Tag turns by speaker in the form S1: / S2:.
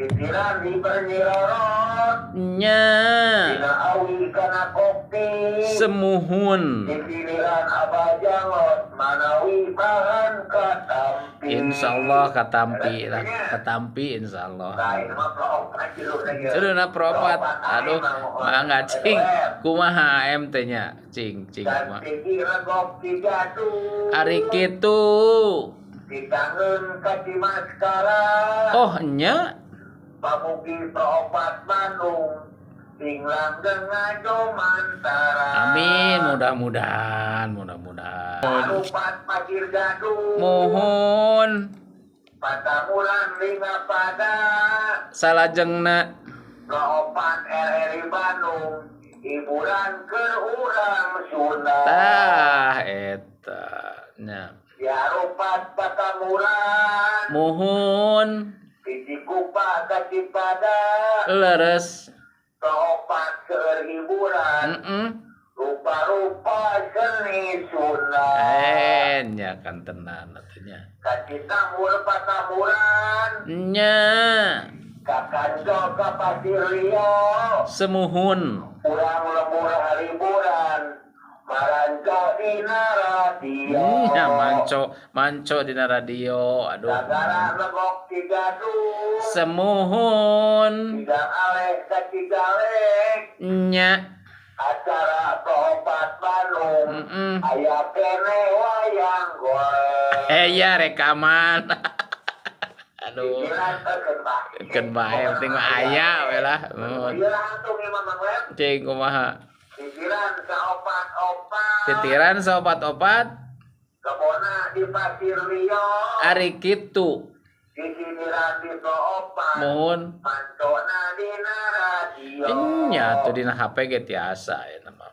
S1: Titiran di Banyirorot.
S2: Nya.
S1: Dina awi kana kopi.
S2: Semuhun.
S1: Titiliran Abah Jangot manawi bahan katampi.
S2: Insyaallah katampi lah, katampi insyaallah.
S1: Lain mah pro opat jero na ieu.
S2: Judulna pro opat. Aduh, mangga cing. Kumaha AM teh nya? Cing, cing kumaha.
S1: Titi legok Cigadung.
S2: Ari kitu.
S1: Ditangeun ka Cimaskara.
S2: Oh, nya.
S1: Pamugi pro opat Bandung sing langgeng ngajomantara.
S2: Amin, mudah-mudahan, mudah-mudahan.
S1: Arupat Pasir Gadung.
S2: Mohon.
S1: Patamuran lima pada.
S2: Salajengna.
S1: Pro opat RRI Bandung hiburan ke urang Sunda.
S2: Tah eta nya.
S1: Diarupat Patamuran.
S2: Mohon.
S1: Cikupa ka Cipada.
S2: Leres.
S1: Pro opat keur hiburan. Rupa-rupa seni Sunda.
S2: Nya kan tenan atuh nya.
S1: Ka Citambur Patamuran.
S2: Nya.
S1: Ka Kanjo ka Pasir Rio.
S2: Semuhun.
S1: Urang lembur hariburan. Maranco dina radio.
S2: Nya manco, manco dina radio. Aduh.
S1: Sagara legok Cigadung.
S2: Semuhun.
S1: Cidang aleh ka Cigalek.
S2: Nya.
S1: Acara pro opat Bandung. Aya keneh wayang golek.
S2: Eh ya rekaman. Aduh.
S1: Pikiran keun bae.
S2: Keun bae penting mah aya we lah. Nuhun.
S1: Ieu langsung ieu mah Mang Web.
S2: Cing kumaha?
S1: Titiran saopat-opat.
S2: Titiran saopat-opat.
S1: Kebona di Pasir Rio.
S2: Ari kitu.
S1: Disiniran di pro opat.
S2: Mohon.
S1: Mantona dina radio.
S2: Nya atuh dina HP ge tiasa eta mah.